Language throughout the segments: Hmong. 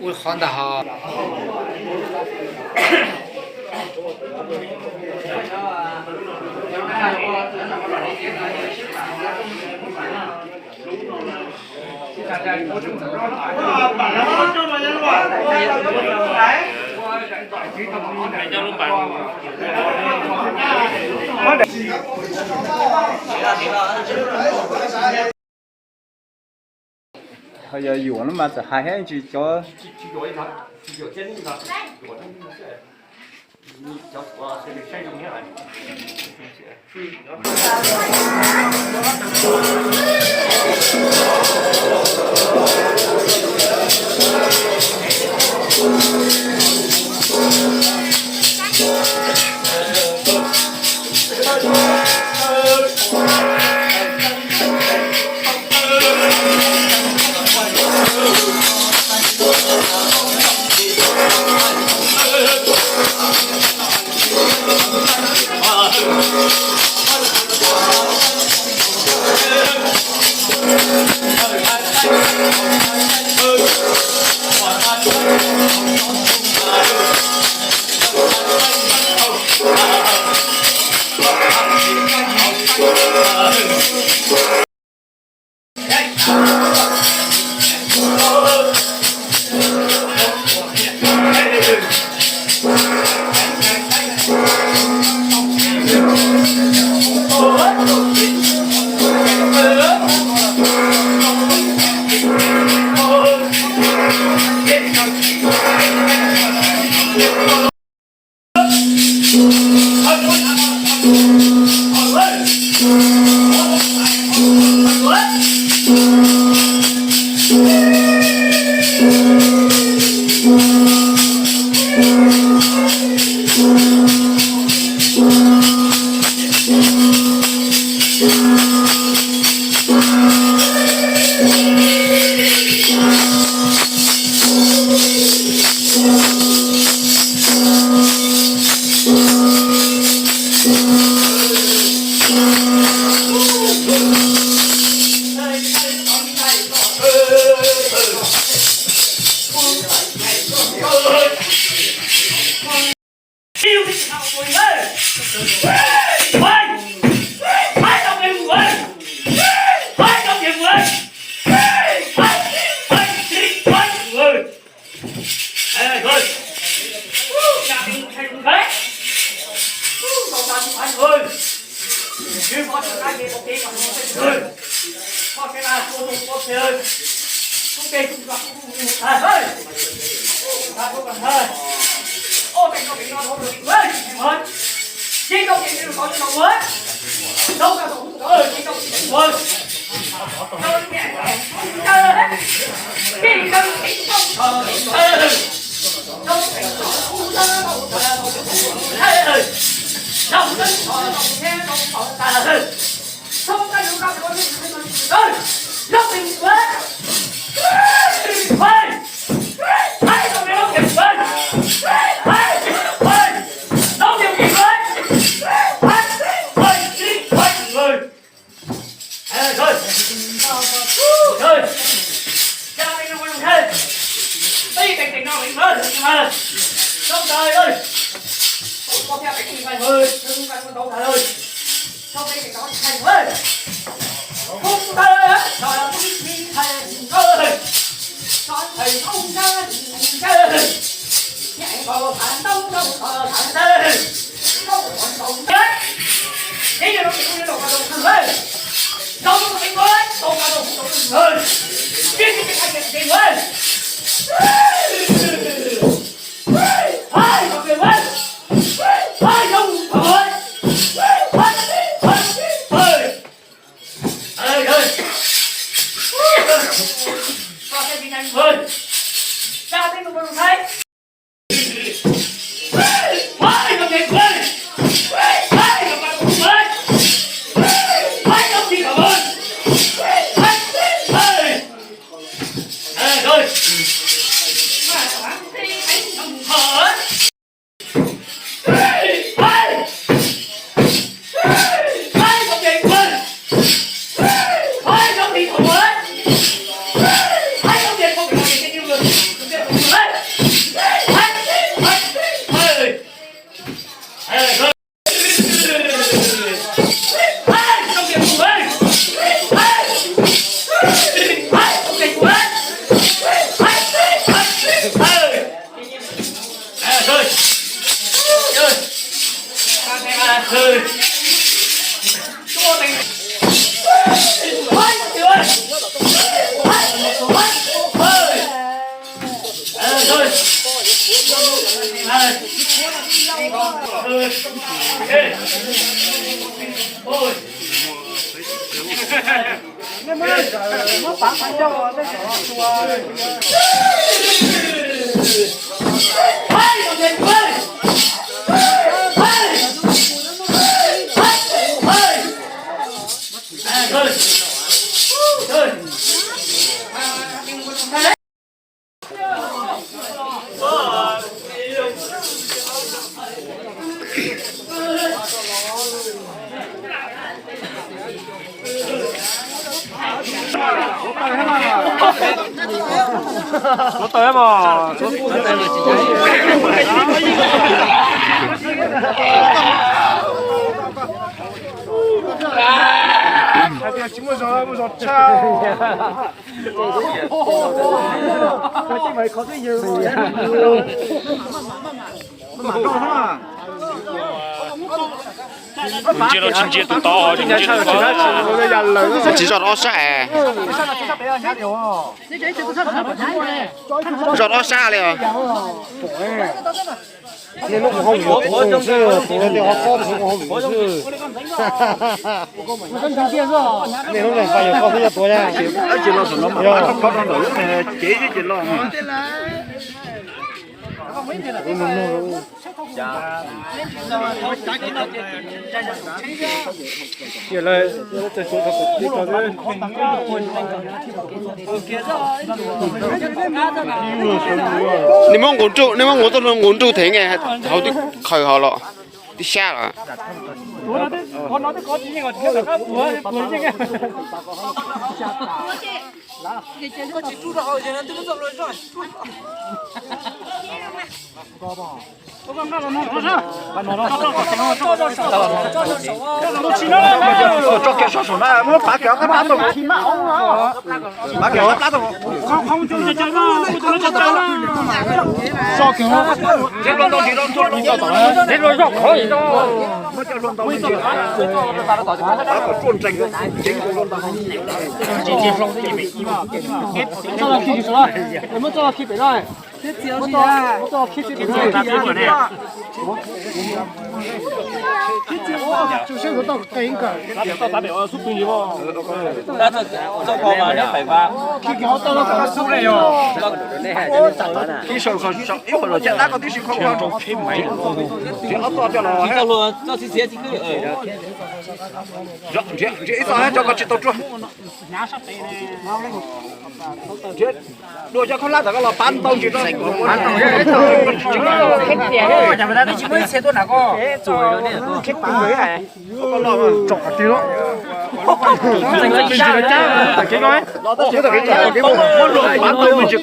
Ua qhov ntag ho. Ho yog yuam no mas txawm hais thiab tsis cov. Ntsia los tsis ntsia tus tod, ntsia tus tod. Tsis zoj ob sab es. Zoj ob sab li os. Niaj hnub kuv hauj lwm xwb, kuv tias ho pob kuv hauj lwm xwb. Niaj hnub leej pab yuav koj xwb yog tuav na. Ces los, ces los. Nej muab nqus nruj, nej muab nqus tuaj, nqus nruj thev nge, hauv twb qhaws hauv los, twb xyab los. Tso kiag sab saum na, muab pav kiag ob qab plab tuaj. Pav kiag ob qab plab tuaj. Tso kiag, muab coj hlua ntau ntsis, muab coj hlua ntau ntsis. Pav kom ruaj nrees, ceev hlua ntau. Muab txoj los khi pem no. Ib txoj coj los, nrhiav ib txoj coj los tsis tau ruaj. Dua cov khaub hlab tod koj los pab ntau ntsis rau. Pab ntau me ntsis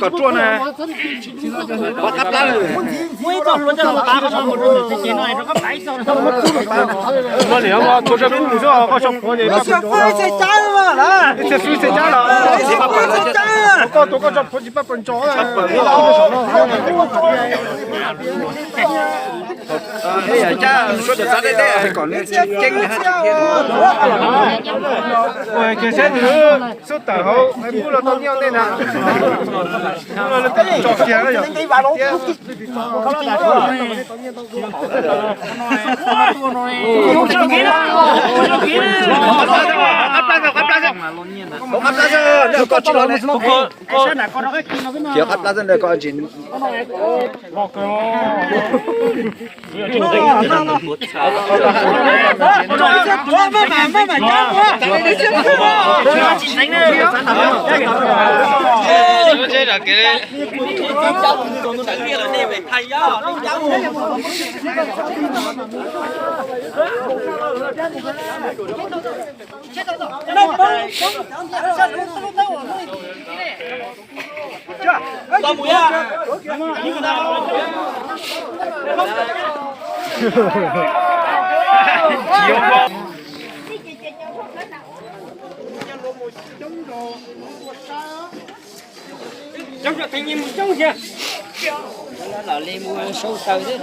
kom ruaj na. Pab qab plab. Ua li, ua txhua zaj kub mus xwb, koj tso pov ces pab pw nrov. Ib txhia xwb txhia cab los, koj tuav koj tso pov ces pab pw nrov. Ua, ces saib nws xub tawm hauv, nws pub los tau nyob ntej na. Los lawv tso kiag na yom. Qab plab xwb, qab plab xwb, ntawm koj tsis los ne. Qab plab xwb, ntawm koj tsis. Coob, cov teev nyias mus coob thiab. Los li mus sau taws thiab.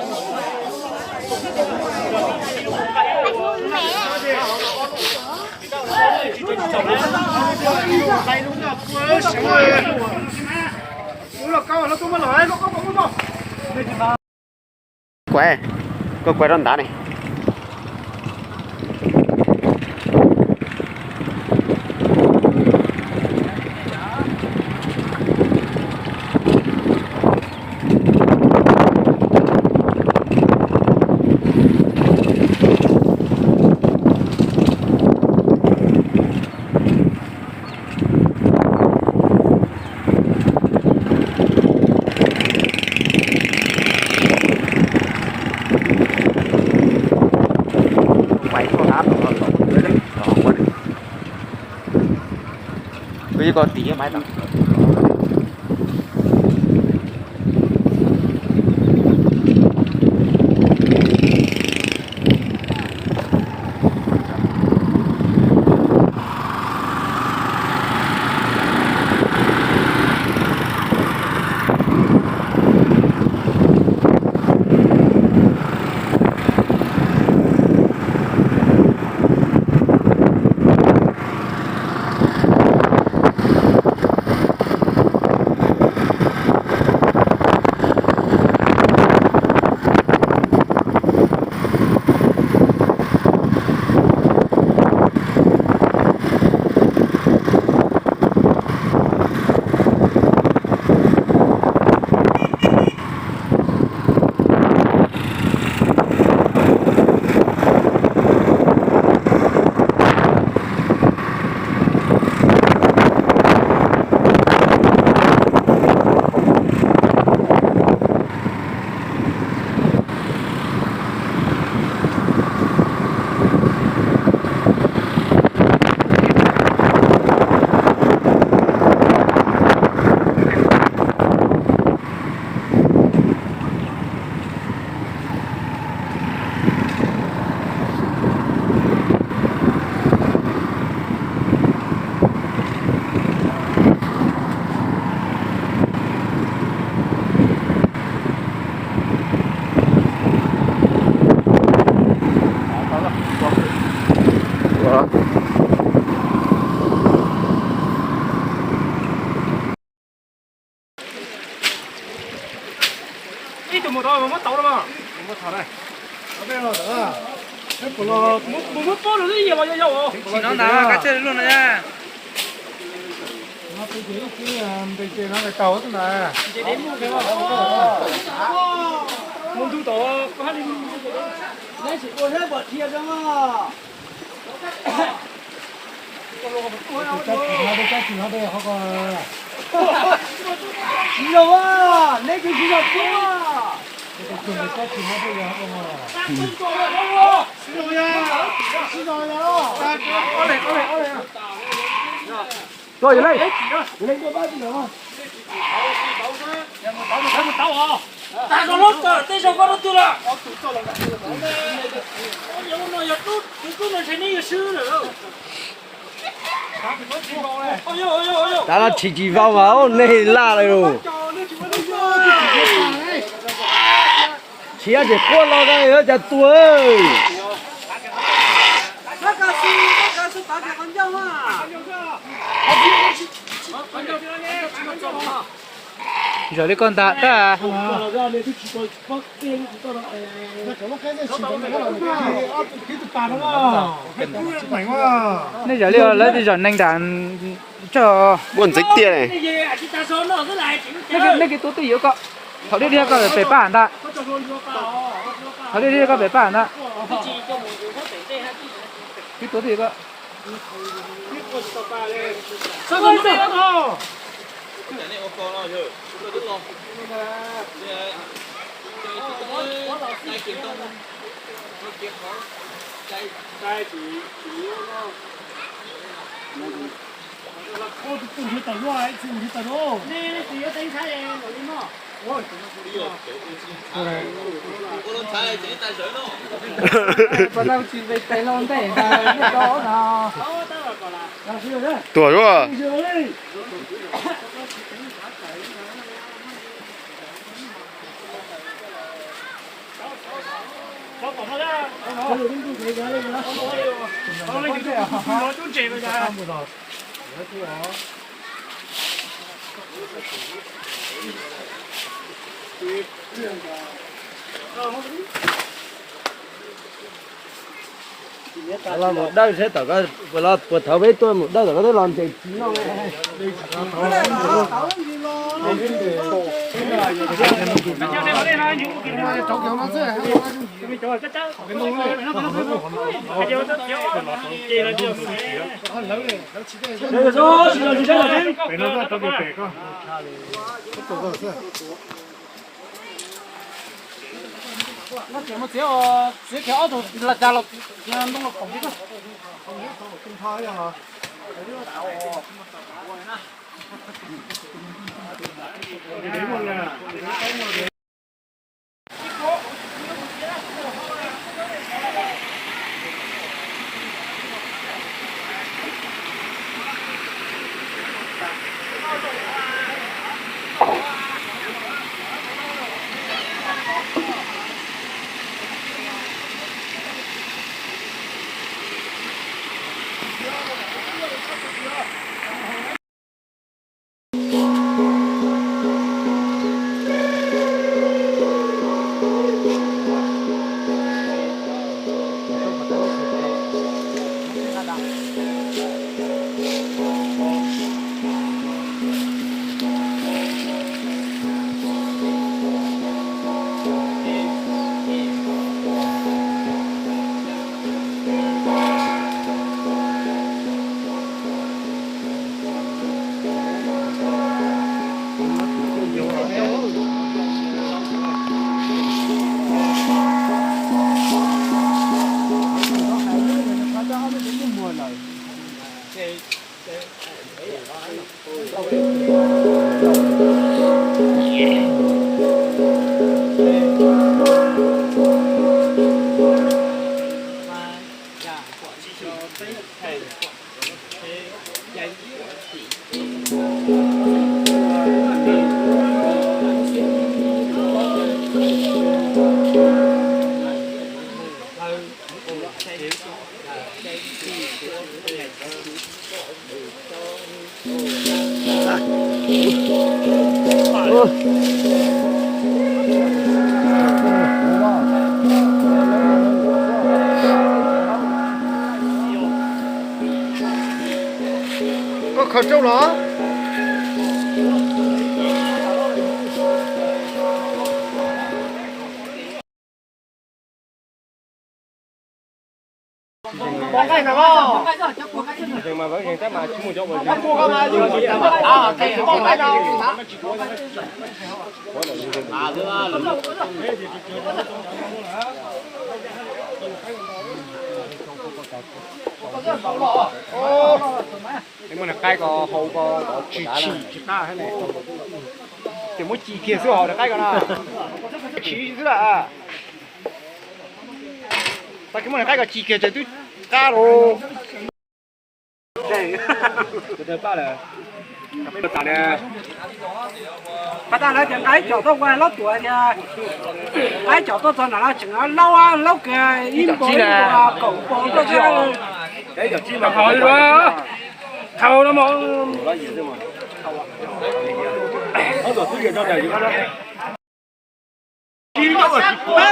Kuav, koj kuav rau nrad ne. Kuv yeej koj tim maiv tau. Ib tug mus tau, muab tau los mas. Mus muab pob rau twb yog los yog yau. Tsis no ntag, kab tsaj luaj no na. Mus ntu tau, neb tsis ua thiab pom dhia rau. Tsis zoo, neb twb tsis zoo thiab. Tag nrho lub tawm tej zaum koj rau twg lawm? Tab no tsis tsis vau mas nej laj lawm. Thiab ces quaj los cas tuag. Zaum li koj ntag tag. Nej zaum li lawv zaum neeg nram tso. Muaj ntxeev tiaj ne. Nej kev tuav twj ywm koj. Thaum dib dib koj pem pab ntag. Thaum dib dib koj pem pab ntag. Kev tuav twj ywm koj. Tuag luaj. Los mus dawb seb tom ko, los puas thaum peb tuaj mus dawb tom ko twb los ntes tsis noj. Koj khaws rau los. Muaj niag qaib ko hau ko tsis tshim tsis qab ne. Ces muab ci kiag xwb hauv niag qaib ko na. Tsis xwb lawm. Tag kis muab niag qaib ko ci kiag ces twb qab lauj. Pas tas lawv tias nqa ib co tuaj ua Laub Tuam tias, nqa ib co tuaj txog nram no tseem Laub, Laub kawg ib npaug ib npaug kaum npaug tuaj thiab. Thaum no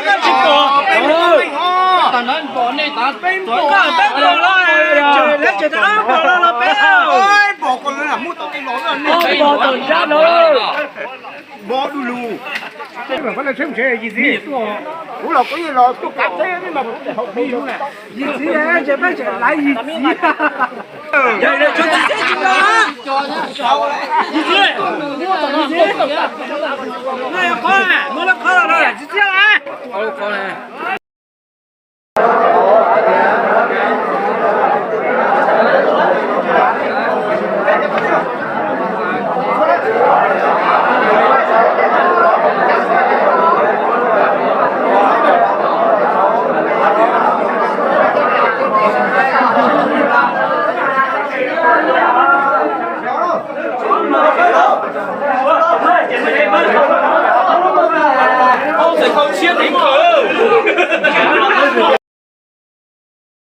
peb tsis pom, peb pom los, lawv tseem tias ob pom los los peb, ob pom tom nrab no. Kuv los kuv yeej los tuaj kav teb, yim txiv, ces peb tseem laiv yim txiv. Yim txiv, yim txiv, muab lub qhov no txiv txiv laiv.